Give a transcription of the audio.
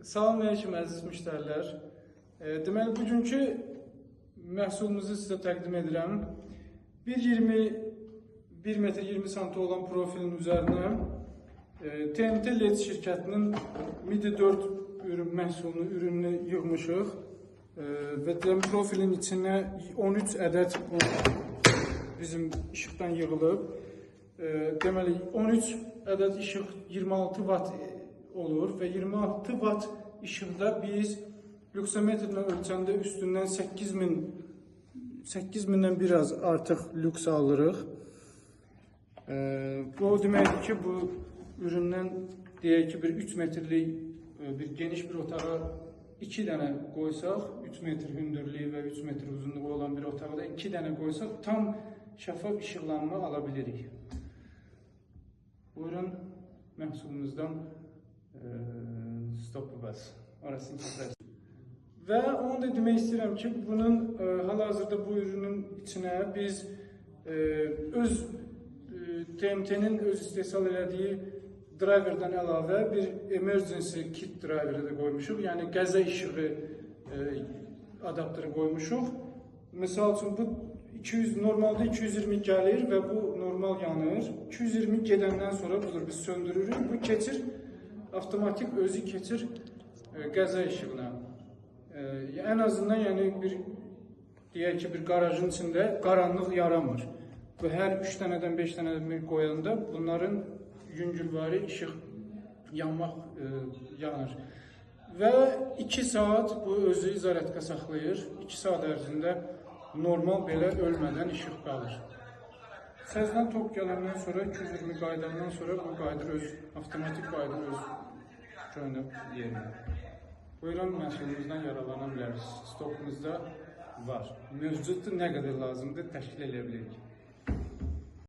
Salam aleyküm əziz müştərilər. Deməli, bugünkü məhsulumuzu sizə təqdim edirəm. 1,20 1 metr 20 sm olan profilin üzərinə TMT LED şirkətinin MIDI 4 ürün məhsulunu, ürününü yığmışıq. Və deyəm, profilin içinə 13 ədəd bu bizim işıqdan yığılıb. Deməli, 13 ədəd işıq 26 watt olur və 26 watt işıqda biz lüksometrlə ölçəndə üstündən 8000-dən biraz artıq lüks alırıq. Bu o deməkdir ki, bu üründən deyək ki, bir 3 metrlik bir geniş bir otağa 2 dənə qoysaq, 3 metr hündürlüyü və 3 metr uzunluğu olan bir otaqda 2 dənə qoysaq, tam şəffaf işıqlanma ala bilirik. Buyurun, məhsulumuzdan stop bas. Orasını kəsərsin. Və onu da demək istəyirəm ki, bunun hal-hazırda bu ürünün içinə biz öz TMT-nin öz istehsal elədiyi driverdən əlavə bir emergency kit driveri də qoymuşuq. Yəni qəza işığı adaptörü qoymuşuq. Misal üçün bu 200 normalda 220 gəlir və bu normal yanır. 220 gedəndən sonra budur biz söndürürük. Bu keçir avtomatik özü keçir qəza işığına. Ən azından yəni bir deyək ki, bir qarajın içində qaranlıq yaranmır. Bu hər 3 dənədən 5 dənədən bir qoyanda bunların yüngülvari işıq yanmaq yanır. Və 2 saat bu özü izalətka saxlayır. 2 saat ərzində normal belə ölmədən işıq qalır. Səzdən tok gələndən sonra 220 qayıdandan sonra bu qayıdır öz avtomatik qayıdır öz köhnə yerinə. Buyurun, məhsulumuzdan yararlana bilərsiniz. Stokumuzda var. Mövcuddur, nə qədər lazımdır təşkil eləyə bilirik.